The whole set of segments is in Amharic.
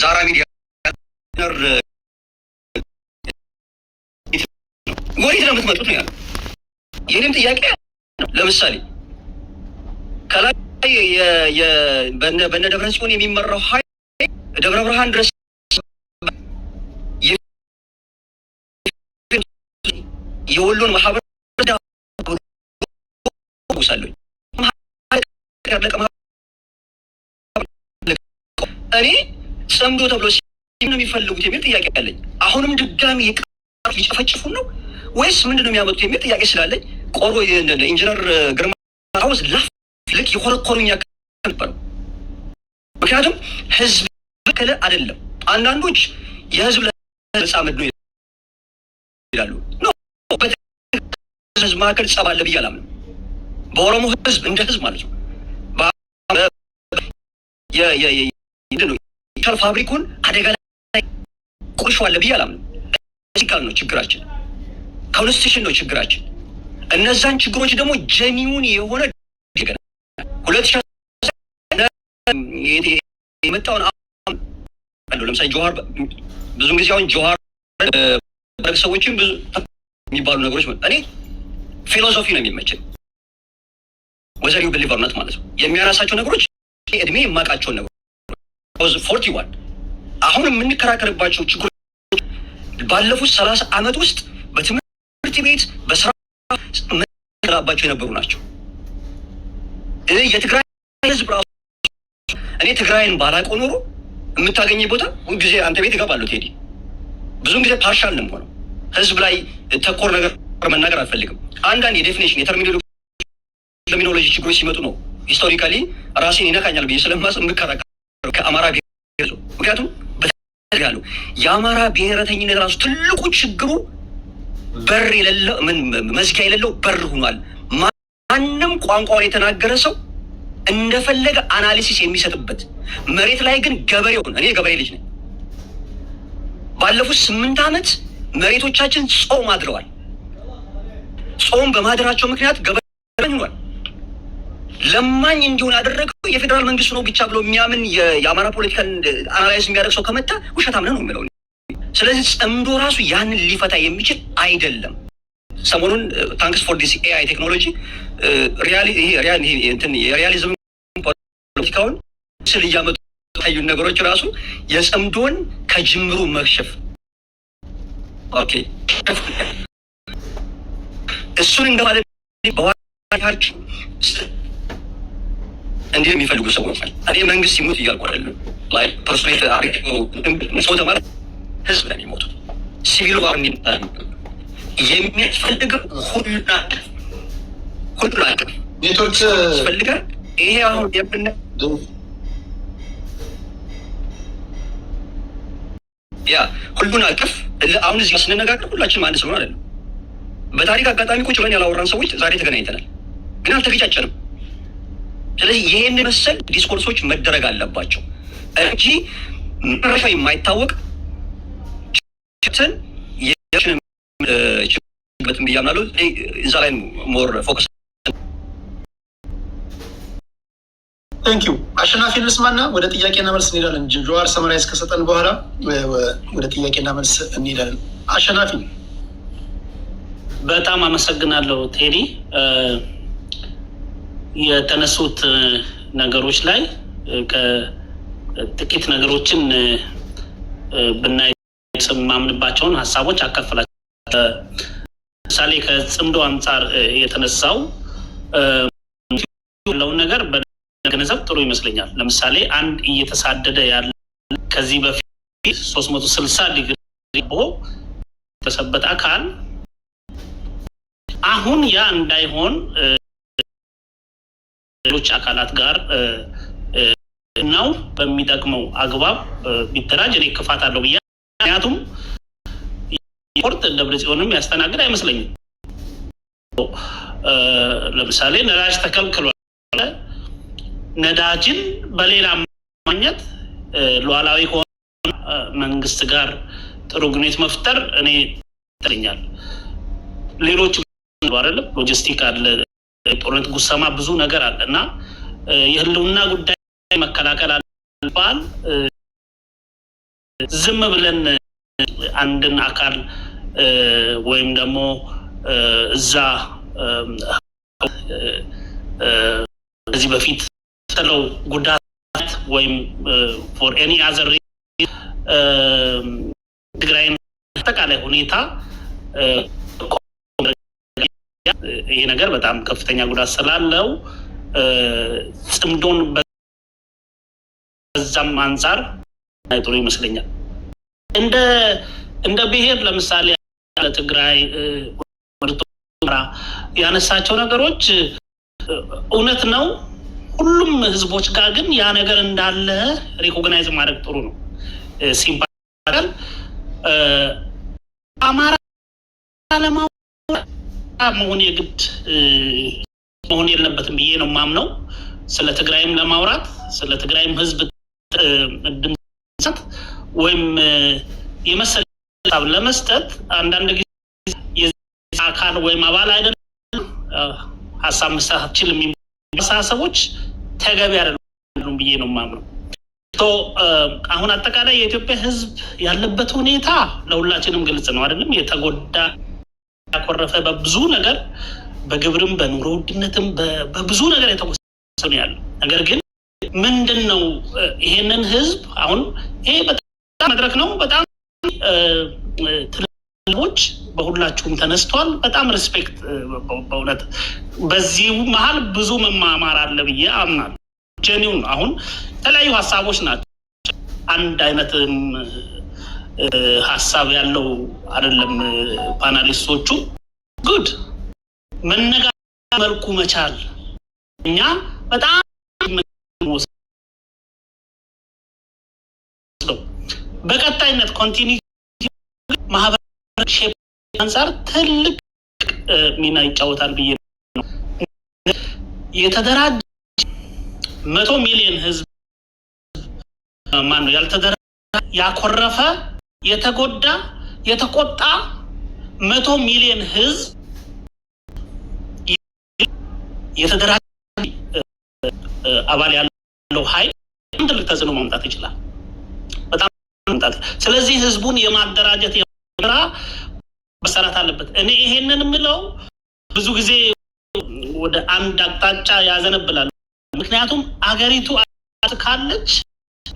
ዛራ ሚዲያ ወዴት ነው የምትመጡት ነው ያለው። የኔም ጥያቄ ለምሳሌ ከላይ በነ ደብረ ጽዮን የሚመራው ኃይል ደብረ ብርሃን ድረስ የወሎን ማህበር እኔ ጽምዶ ተብሎ ነው የሚፈልጉት የሚል ጥያቄ አለኝ። አሁንም ድጋሚ ሊጨፈጭፉን ነው ወይስ ምንድን ነው የሚያመጡት የሚል ጥያቄ ስላለኝ ቆሮ ኢንጂነር ግርማ was laugh ልክ የኮረኮሩኛ ነበረው። ምክንያቱም ህዝብ ከለ አይደለም። አንዳንዶች የህዝብ ለመጻመድ ነው ይላሉ። ህዝብ መካከል ጸብ አለ ብዬ አላምንም። በኦሮሞ ህዝብ እንደ ህዝብ ማለት ነው። Fabric ኡን አደጋ ላይ ቁርሾ አለ ብዬ አላምንም። ነው ችግራችን፣ constitution ነው ችግራችን። እነዛን ችግሮች ደግሞ genuine የሆነ 2000 የመጣውን ለምሳሌ ጆሀር ብዙ ጊዜ አሁን ጆሀር ሰዎችን ብዙ የሚባሉ ነገሮች እኔ philosophy ነው የሚመቸኝ። Whether you believe or not ማለት ነው የሚያነሳቸው ነገሮች እድሜ የማውቃቸውን ነገሮች 41 አሁን የምንከራከርባቸው ችግሮች ባለፉት 30 ዓመት ውስጥ በትምህርት ቤት በስራ ራባቸው የነበሩ ናቸው። የትግራይ ህዝብ ራሱ እኔ ትግራይን ባላውቀው ኖሮ የምታገኘ ቦታ ሁልጊዜ አንተ ቤት እገባለሁ ቴዲ። ብዙን ጊዜ partial ነው የምሆነው። ህዝብ ላይ ተኮር ነገር መናገር አልፈልግም። አንዳንድ የ definition የ terminology ችግሮች ሲመጡ ነው historically ራሴን ይነካኛል ብዬ ስለማስብ የምከራከረው ከአማራ ብሔር፣ ምክንያቱም ያለው የአማራ ብሔረተኝነት ራሱ ትልቁ ችግሩ በር የሌለው ምን መዝጊያ የሌለው በር ሆኗል። ማንም ቋንቋውን የተናገረ ሰው እንደፈለገ analysis የሚሰጥበት፣ መሬት ላይ ግን ገበሬውን፣ እኔ የገበሬ ልጅ ነኝ። ባለፉት 8 ዓመት መሬቶቻችን ጾም አድረዋል። ጾም በማደራቸው ምክንያት ገበሬ ሆኗል። ለማኝ እንዲሆን ያደረገው የፌዴራል መንግስቱ ነው ብቻ ብሎ የሚያምን የአማራ ፖለቲካን analyze የሚያደርግ ሰው ከመጣ ውሸታም ነህ ነው የሚለው። ስለዚህ ጽምዶ ራሱ ያንን ሊፈታ የሚችል አይደለም። ሰሞኑን thanks for this AI technology የ realism ፖለቲካውን ስል እያመጡ ታዩን ነገሮች ራሱ የጽምዶን ከጅምሩ መክሸፍ፣ okay፣ እሱን እንደማለት በዋታች እንዲህ የሚፈልጉ ሰዎች እኔ መንግስት ሲሞት እያልኩ አይደለም። Like personally ሞተ ማለት ህዝብ ነው የሚሞቱት። Civil war የሚያስፈልገው ሁሉን አቀፍ ኔትወርክ ያስፈልጋል። ይሄ አሁን ያ ሁሉን አቀፍ አሁን እዚህ ስንነጋገር ሁላችንም አንድ ስለሆነ አይደለም። በታሪክ አጋጣሚ ቁጭ ብለን ያላወራን ሰዎች ዛሬ ተገናኝተናል፣ ግን አልተገጫጨንም። ስለዚህ ይህን መሰል discourse ኦች መደረግ አለባቸው እንጂ መረሻው የማይታወቅ ትን ችበትን ብዬ አምናለሁ። እዛ ላይ more focus Thank you። አሸናፊ እንስማና ወደ ጥያቄና መልስ እንሄዳለን። ጀዋር summarize ከሰጠን በኋላ ወደ ጥያቄና መልስ እንሄዳለን። አሸናፊ። በጣም አመሰግናለሁ ቴዲ። የተነሱት ነገሮች ላይ ጥቂት ነገሮችን ብናይ የማምንባቸውን ሀሳቦች አካፍላቸው። ለምሳሌ ከጽምዶ አንጻር የተነሳው ያለውን ነገር በገነዘብ ጥሩ ይመስለኛል። ለምሳሌ አንድ እየተሳደደ ያለ ከዚህ በፊት 360 ዲግሪ ተሰበት አካል አሁን ያ እንዳይሆን ሌሎች አካላት ጋር ነው በሚጠቅመው አግባብ ቢደራጅ እኔ ክፋት አለው ብዬ፣ ምክንያቱም ፖርት ደብረ ጽዮንም ያስተናግድ አይመስለኝም። ለምሳሌ ነዳጅ ተከልክሏል። ነዳጅን በሌላ ማግኘት ሉዓላዊ ከሆነ መንግስት ጋር ጥሩ ግንኙነት መፍጠር እኔ ይለኛል። ሌሎች አይደለም፣ ሎጂስቲክ አለ፣ ጦርነት ጉሰማ ብዙ ነገር አለ እና የህልውና ጉዳይ መከላከል አለ ባል ዝም ብለን አንድን አካል ወይም ደግሞ እዛ ከዚህ በፊት ጥለው ጉዳት ወይም for any other ትግራይን አጠቃላይ ሁኔታ ይሄ ነገር በጣም ከፍተኛ ጉዳት ስላለው ጽምዶን በዛም አንጻር ጥሩ ይመስለኛል። እንደ ብሔር ለምሳሌ ለትግራይ ያነሳቸው ነገሮች እውነት ነው። ሁሉም ህዝቦች ጋር ግን ያ ነገር እንዳለ recognize ማድረግ ጥሩ ነው ሲባል አማራ ለማ መሆን የግድ መሆን የለበትም ብዬ ነው የማምነው። ስለ ትግራይም ለማውራት፣ ስለ ትግራይም ህዝብ ድምፅ ወይም የመሰለ ሀሳብ ለመስጠት አንዳንድ ጊዜ አካል ወይም አባል አይደለም ሀሳብ መስጠት አትችልም የሚሉ አስተሳሰቦች ተገቢ አይደሉም ብዬ ነው የማምነው። አሁን አጠቃላይ የኢትዮጵያ ህዝብ ያለበት ሁኔታ ለሁላችንም ግልጽ ነው አይደለም? የተጎዳ፣ ያኮረፈ፣ በብዙ ነገር፣ በግብርም በኑሮ ውድነትም በብዙ ነገር የተወሰነ ያለው። ነገር ግን ምንድን ነው ይሄንን ህዝብ አሁን ይሄ በጣም መድረክ ነው። በጣም ትልቦች በሁላችሁም ተነስቷል። በጣም respect በእውነት። በዚህ መሀል ብዙ መማማር አለ ብዬ አምናለሁ። Genuine አሁን የተለያዩ ሀሳቦች ናቸው። አንድ አይነት ሀሳብ ያለው አይደለም። Panelist ኦቹ good መነጋገር መልኩ መቻል እኛ በጣም ነው። በቀጣይነት continue ማህበር shape አንጻር ትልቅ ሚና ይጫወታል ብዬ ነው። የተደራጀ 100 ሚሊዮን ህዝብ ማን ነው ያልተደራጀ፣ ያኮረፈ፣ የተጎዳ፣ የተቆጣ 100 ሚሊዮን ህዝብ የተደራጀ አባል ያለው ሀይል ትልቅ ተጽዕኖ ማምጣት ይችላል። በጣም ማምጣት። ስለዚህ ህዝቡን የማደራጀት ስራ መሰራት አለበት። እኔ ይሄንን የምለው ብዙ ጊዜ ወደ አንድ አቅጣጫ ያዘነብላል። ምክንያቱም አገሪቱ ካለች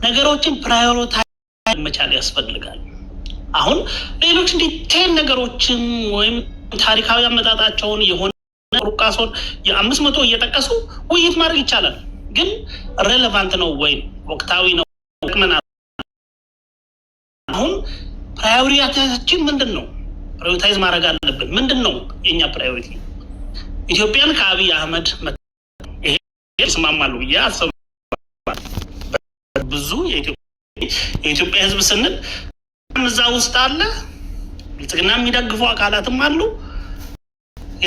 ነገሮችን prioritize መቻል ያስፈልጋል። አሁን ሌሎች detail ነገሮችን ወይም ታሪካዊ አመጣጣቸውን የሆነ ሩቃሶን የ500 እየጠቀሱ ውይይት ማድረግ ይቻላል። ግን relevant ነው ወይም ወቅታዊ ነው? አሁን priority ያችን ምንድን ነው? Prioritize ማድረግ አለብን። ምንድን ነው የኛ priority? ኢትዮጵያን ከአብይ አህመድ ይሄ ይስማማሉ ብዬ አስባለሁ። ብዙ የኢትዮጵያ ሕዝብ ስንል እዛ ውስጥ አለ፣ ብልጽግና የሚደግፉ አካላትም አሉ።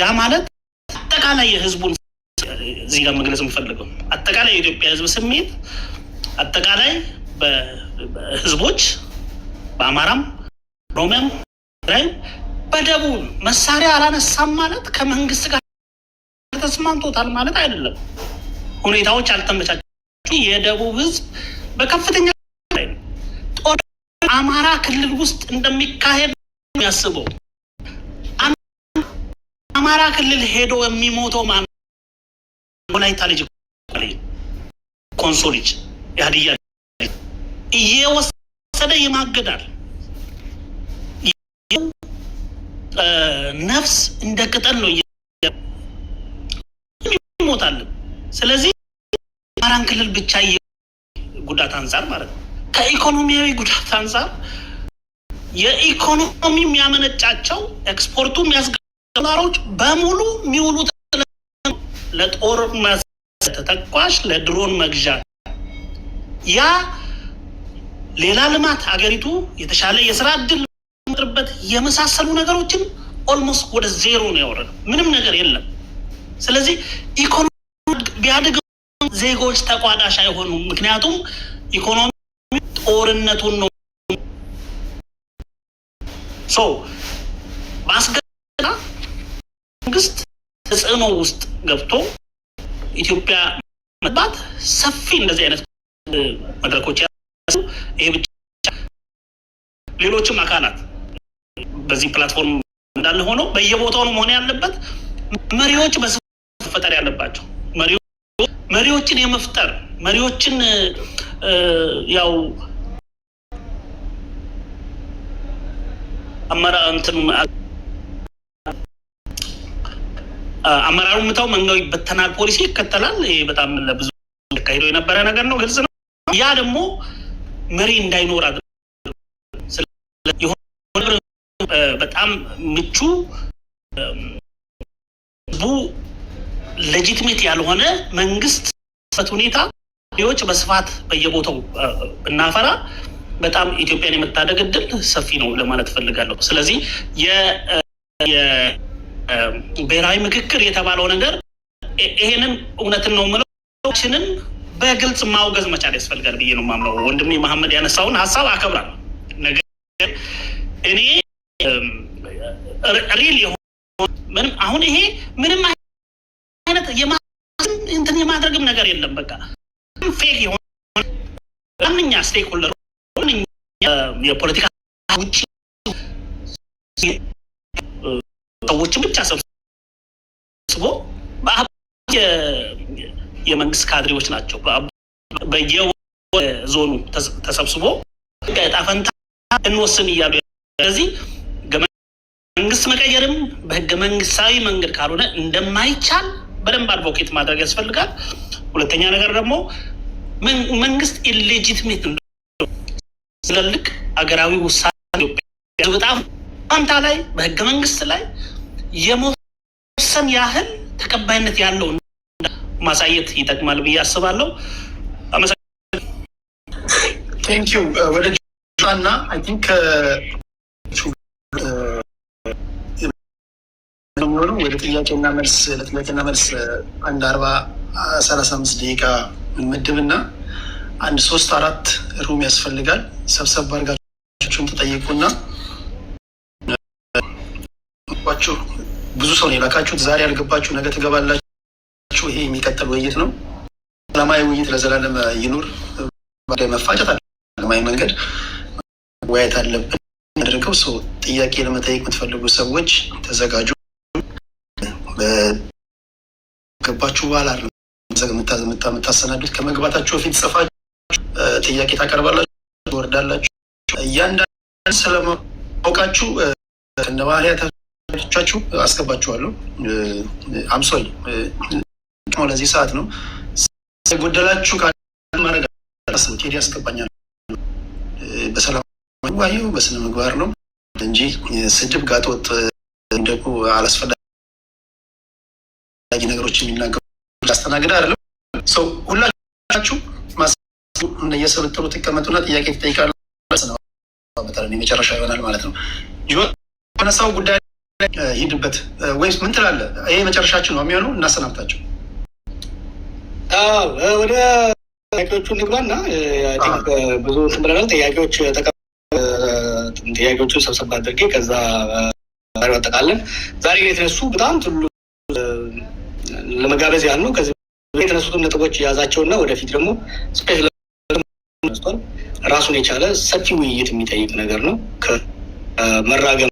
ያ ማለት አጠቃላይ የህዝቡን እዚህ ጋር መግለጽ የምፈልገው አጠቃላይ የኢትዮጵያ ህዝብ ስሜት፣ አጠቃላይ ህዝቦች በአማራም፣ ኦሮሚያም፣ ትግራይም፣ በደቡብ መሳሪያ አላነሳም ማለት ከመንግስት ጋር ተስማምቶታል ማለት አይደለም። ሁኔታዎች አልተመቻቸ የደቡብ ህዝብ በከፍተኛ ጦር አማራ ክልል ውስጥ እንደሚካሄድ የሚያስበው አማራ ክልል ሄዶ የሚሞተው ማን? ወላይታ ልጅ፣ ኮንሶ ልጅ፣ የሀዲያ እየወሰደ ይማግዳል። ነፍስ እንደ ቅጠል ነው ይሞታል። ስለዚህ አማራን ክልል ብቻ ጉዳት አንጻር ማለት ነው። ከኢኮኖሚያዊ ጉዳት አንጻር የኢኮኖሚ የሚያመነጫቸው ኤክስፖርቱ የሚያስገ ዶላሮች በሙሉ የሚውሉት ለጦር ተተኳሽ፣ ለድሮን መግዣ፣ ያ ሌላ ልማት አገሪቱ የተሻለ የስራ እድል በት የመሳሰሉ ነገሮችን almost ወደ ዜሮ ነው ያወረደው። ምንም ነገር የለም። ስለዚህ ኢኮኖሚ ቢያድግ ዜጎች ተቋዳሽ አይሆኑም። ምክንያቱም ኢኮኖሚ ጦርነቱን ነው so ማስገና መንግስት ተጽዕኖ ውስጥ ገብቶ ኢትዮጵያ መባት ሰፊ እንደዚህ አይነት መድረኮች ይሄ ብቻ ሌሎችም አካላት በዚህ platform እንዳለ ሆኖ በየቦታው ነው መሆን ያለበት። መሪዎች መፈጠር ያለባቸው፣ መሪዎችን የመፍጠር፣ መሪዎችን ያው እንትን አመራሩ ምታው መንጋው ይበተናል ፖሊሲ ይከተላል። ይሄ በጣም ለብዙ ተካሂዶ የነበረ ነገር ነው፣ ግልጽ ነው። ያ ደግሞ መሪ እንዳይኖር የሆነ በጣም ምቹ ህዝቡ legitimate ያልሆነ መንግስት ሁኔታ ዎች በስፋት በየቦታው ብናፈራ በጣም ኢትዮጵያን የመታደግ እድል ሰፊ ነው ለማለት እፈልጋለሁ። ስለዚህ የብሔራዊ ምክክር የተባለው ነገር ይሄንን እውነትን ነው የምለው ችንን በግልጽ ማውገዝ መቻል ያስፈልጋል ብዬ ነው የማምነው። ወንድሜ መሐመድ ያነሳውን ሀሳብ አከብራለሁ። ነገር እኔ real የሆነ ምንም አሁን ይሄ ምንም አይነት እንትን የማድረግም ነገር የለም። በቃ fake የሆነ ዋነኛ stakeholder የፖለቲካ ውጭ ሰዎችን ብቻ ሰብስቦ የመንግስት ካድሬዎች ናቸው። በየዞኑ ተሰብስቦ ዕጣ ፈንታ እንወስን እያሉ፣ ስለዚህ መንግስት መቀየርም በህገ መንግስታዊ መንገድ ካልሆነ እንደማይቻል በደንብ advocate ማድረግ ያስፈልጋል። ሁለተኛ ነገር ደግሞ መንግስት illegitimate ትልልቅ አገራዊ ውሳኔ ዕጣ ፈንታ ላይ በህገ መንግስት ላይ የመወሰን ያህል ተቀባይነት ያለው ማሳየት ይጠቅማል ብዬ አስባለሁ። Thank you። ወደ እና I think የሚሆነው ወደ ጥያቄና መልስ፣ ለጥያቄና መልስ አንድ 40፣ 35 ደቂቃ ምድብና አንድ ሶስት አራት room ያስፈልጋል። ሰብሰብ አድርጋችሁን ተጠይቁና ብዙ ሰው ነው የላካችሁት። ዛሬ ያልገባችሁ ነገ ትገባላችሁ። ይሄ የሚቀጥል ውይይት ነው። ሰላማዊ ውይይት ለዘላለም ይኑር። መፋጨት አለ፣ ሰላማዊ መንገድ መወያየት አለብን። አድርገው ሰው ጥያቄ ለመጠየቅ የምትፈልጉ ሰዎች ተዘጋጁ። ገባችሁ በኋላ የምታሰናዱት፣ ከመግባታችሁ በፊት ጽፋችሁ ጥያቄ ታቀርባላችሁ፣ ትወርዳላችሁ። እያንዳንዱ ስለማውቃችሁ ከነ ባህሪያቶቻችሁ አስገባችኋለሁ። I'm sorry፣ ለዚህ ሰዓት ነው የጎደላችሁ ማድረግ ቴዲ ያስገባኛል። በሰላም ዋየው በስነ ምግባር ነው እንጂ ስድብ፣ ጋጠወጥ ደግሞ አላስፈላጊ ነገሮች የሚናገሩ ያስተናግድ አይደለም። ሰው ሁላችሁ እየሰበጠሩ ትቀመጡና ጥያቄ ትጠይቃላችሁ። የመጨረሻ ይሆናል ማለት ነው። ያነሳው ጉዳይ ሂድበት ወይስ ምን ትላለህ? ይሄ መጨረሻችን ነው የሚሆነው። እናሰናብታቸው። ወደ ጥያቄዎቹ እንግባና ብዙ እንትን ብለናል። ጥያቄዎቹን ሰብሰብ አድርጌ ከዛ አጠቃለን። ዛሬ ግን የተነሱ በጣም ትሉ ለመጋበዝ ያህል ነው። ከዚህ የተነሱትን ነጥቦች የያዛቸውና ወደፊት ደግሞ space ራሱን የቻለ ሰፊ ውይይት የሚጠይቅ ነገር ነው። ከመራገም